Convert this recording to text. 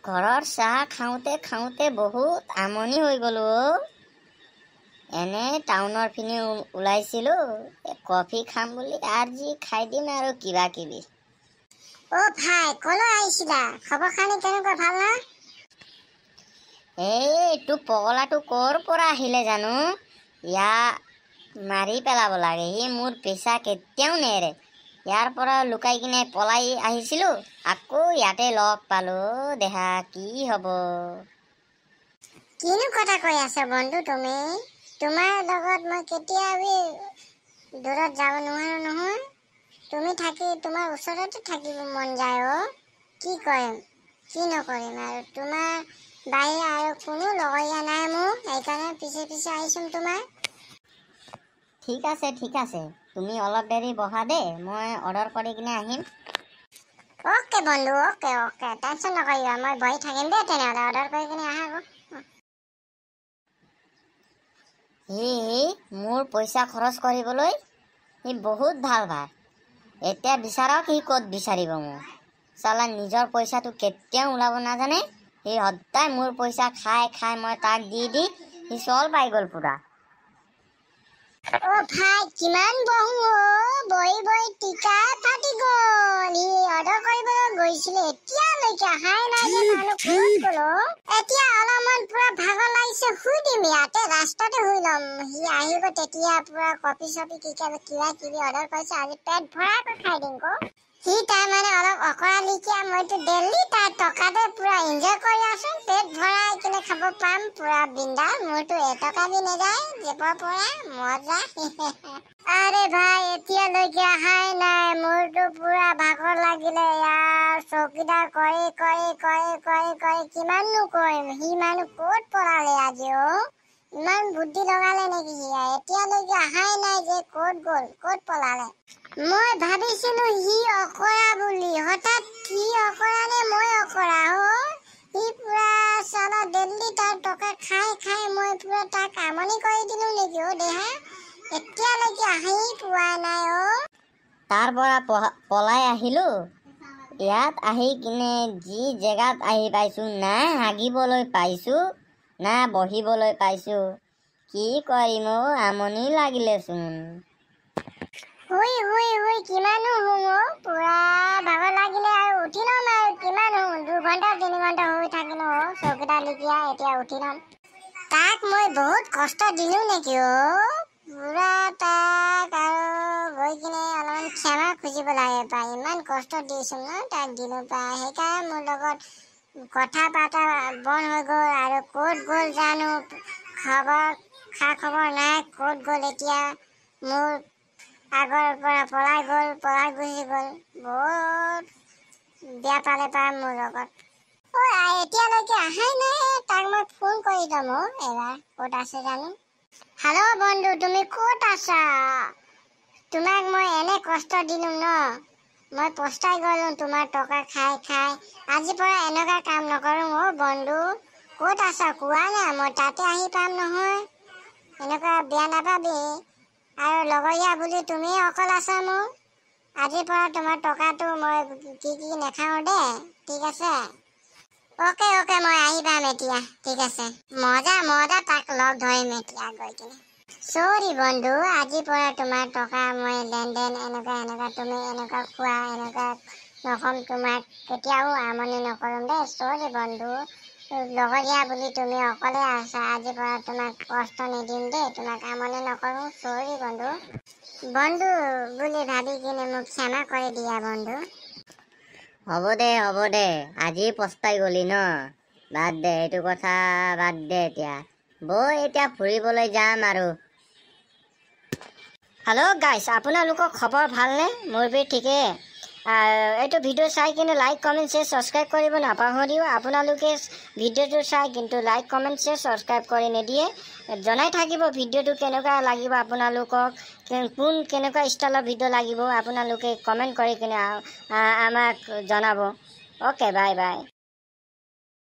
ঘৰৰ চাহ খাওঁতে খাওঁতে বহুত আমনি হৈ গ'লো অ'। এনে টাউনৰ পিনে ওলাইছিলোঁ কফি খাম বুলি, আজি খাই দিম আৰু কিবা কিবি। অ' ভাই, ক'লৈ আহিছিলা? খবৰ খানি কেনেকুৱা, ভাল না? এই এইটো পগলাটো ক'ৰ পৰা আহিলে জানো, ইয়াক মাৰি পেলাব লাগে। সি মোৰ পেচা কেতিয়াও নেৰে। ইয়াৰ পৰা লুকাই কিনে পলাই আহিছিলোঁ, আকৌ ইয়াতে লগ পালোঁ। দেহা কি হ'ব? কিনো কথা কৈ আছা বন্ধু তুমি? তোমাৰ লগত মই কেতিয়াও দূৰত যাব নোৱাৰো নহয়। তুমি থাকি তোমাৰ ওচৰতে থাকিব মন যায় অ'। কি কৰিম কি নকৰিম আৰু, তোমাৰ বাহিৰে আৰু কোনো লগৰীয়া নাই মোৰ, সেইকাৰণে পিছে পিছে আহিছোঁ তোমাৰ। ঠিক আছে ঠিক আছে, তুমি অলপ দেৰি বহা দেই, মই অৰ্ডাৰ কৰি কিনে আহিম। অ'কে বন্ধু, অ'কে অ'কে, টেনশ্যন নকৰিবা, মই বহি থাকিম দেই তেনেহ'লে, অৰ্ডাৰ কৰি কিনে আহা আকৌ। সি মোৰ পইচা খৰচ কৰিবলৈ সি বহুত ভাল পায়। এতিয়া বিচাৰক সি ক'ত বিচাৰিব মোক। চালা নিজৰ পইচাটো কেতিয়াও ওলাব নাজানে। সি সদায় মোৰ পইচা খাই খাই মই তাক দি দি সি চল পাই গ'ল পূৰা। অ' ভাই, কিমান বহো অ', বহি বহি টিকা ফাটি গ'ল। সি অৰ্ডাৰ কৰিবলৈ গৈছিলে, এতিয়ালৈকে অহাই নাই যে, মানুহ ক'ত গ'ল অ'? এতিয়া অলপমান পুৰা ভাগৰ লাগিছে, শুই দিম ইয়াতে, ৰাস্তাতে শুই ল'ম। সি আহিব তেতিয়া পুৰা কফি চফি কি কিবা কিবি অৰ্ডাৰ কৰিছে, আজি পেট ভৰাকৈ খাই দিম ক। সি তাৰমানে অলপ অকৰালিকীয়া, মইতো ডেইলি তাৰ টকাতে পুৰা এনজয় কৰি আছো, পেট ভৰাই কিনে খাব পাম পুৰা বিন্দাছ, মোৰতো এটকা বি নাযায় জেপৰ পৰা, মজা। আৰে ভাই, এতিয়ালৈকে অহাই নাই, মোৰতো পুৰা ভাগৰ লাগিলে ইয়াৰ, চকীদাৰ কৰি কৰি কৰি কৰি কৰি কিমাননো কৰিম। সি মানুহ ক'ত পলালে আজি অ'? ইমান বুদ্ধি লগালে নেকি সি? এতিয়ালৈকে অহাই নাই যে, ক'ত গ'ল, ক'ত পলালে? মই ভাবিছিলো সি অকৰা বুলি, হঠাৎ সি অকৰা নে মই অকৰা অ'? সি পুৰা চালা ডেইলি তাৰ টকা খাই খাই মই পুৰা তাক আমনি কৰি দিলো নেকি অ' দেহা? এতিয়ালৈকে আহি পোৱা নাই অ'। তাৰ পৰা পলাই আহিলোঁ, ইয়াত আহি কিনে যি জেগাত আহি পাইছোঁ, না হাগিবলৈ পাইছোঁ না বহিবলৈ পাইছোঁ। কি কৰিম অ', আমনি লাগিলেচোন। শুই শুই শুই কিমানো শুম অ', পুৰা ভাগৰ লাগিলে আৰু উঠি ল'ম আৰু, কিমান শুম, 2 ঘণ্টা 3 ঘণ্টা শুই থাকিলো অ', চকীদাৰ লিখিয়া, এতিয়া উঠি ল'ম। তাক মই বহুত কষ্ট দিলো নেকি অ'? পুৰা তাক আৰু গৈ কিনে অলপমান ক্ষমা খুজিব লাগে পাই, ইমান কষ্ট দিছো ন তাক, দিলো পাই, সেইকাৰণে মোৰ লগত কথা পাতা বন্ধ হৈ গ'ল। আৰু ক'ত গ'ল জানো, খবৰ খা খবৰ নাই, ক'ত গ'ল এতিয়া? মোৰ আগৰ পৰা পলাই গ'ল, পলাই গুচি গ'ল, বহুত বেয়া পালে পাই মোৰ লগত। অ' এতিয়ালৈকে অহাই নাই, তাক মই ফোন কৰি ল'ম অ' এবাৰ, ক'ত আছে জানো। হেল্ল' বন্ধু, তুমি ক'ত আছা? তোমাক মই এনে কষ্ট দিলো ন, মই পস্তাই গ'লো তোমাৰ টকা খাই খাই। আজিৰ পৰা এনেকুৱা কাম নকৰোঁ অ' বন্ধু। ক'ত আছা কোৱা না, মই তাতে আহি পাম নহয়। এনেকুৱা বেয়া নাপাবি আৰু, লগৰীয়া বুলি তুমি অকল আছা মোৰ। আজিৰ পৰা তোমাৰ টকাটো মই কি কি নাখাওঁ দেই, ঠিক আছে? অ'কে অ'কে, মই আহি পাম এতিয়া, ঠিক আছে। মজা মজা, তাক লগ ধৰিম এতিয়া গৈ কিনে। চৰি বন্ধু, আজিৰ পৰা তোমাৰ টকা মই লেনদেন এনেকুৱা এনেকুৱা তুমি এনেকুৱা খোৱা এনেকুৱা নকম, তোমাক কেতিয়াও আমনি নকৰোঁ দেই। চৰি বন্ধু, লগৰীয়া বুলি তুমি অকলে আছা, আজিৰ পৰা তোমাক কষ্ট নিদিম দেই, তোমাক আমনি নকৰোঁ। চৰি বন্ধু, বন্ধু বুলি ভাবি কিনে মোক ক্ষমা কৰি দিয়া বন্ধু। হ'ব দে হ'ব দে, আজি পস্তাই গ'লি ন, বাদ দে এইটো কথা, বাদ দে এতিয়া। বৈ এতিয়া ফুৰিবলৈ যাম আৰু। হেল্ল' গাইছ, আপোনালোকৰ খবৰ ভালনে? মোৰ বি ঠিকেই। এইটো ভিডিঅ' চাই কিনে লাইক কমেণ্ট শ্বেয়াৰ ছাবস্ক্ৰাইব কৰিব নাপাহৰিও। আপোনালোকে ভিডিঅ'টো চাই কিন্তু লাইক কমেণ্ট শ্বেয়াৰ ছাবস্ক্ৰাইব কৰি নিদিয়ে। জনাই থাকিব ভিডিঅ'টো কেনেকুৱা লাগিব আপোনালোকক, কোন কেনেকুৱা ষ্টাইলৰ ভিডিঅ' লাগিব আপোনালোকে কমেণ্ট কৰি কিনে আমাক জনাব। Okay, bye bye.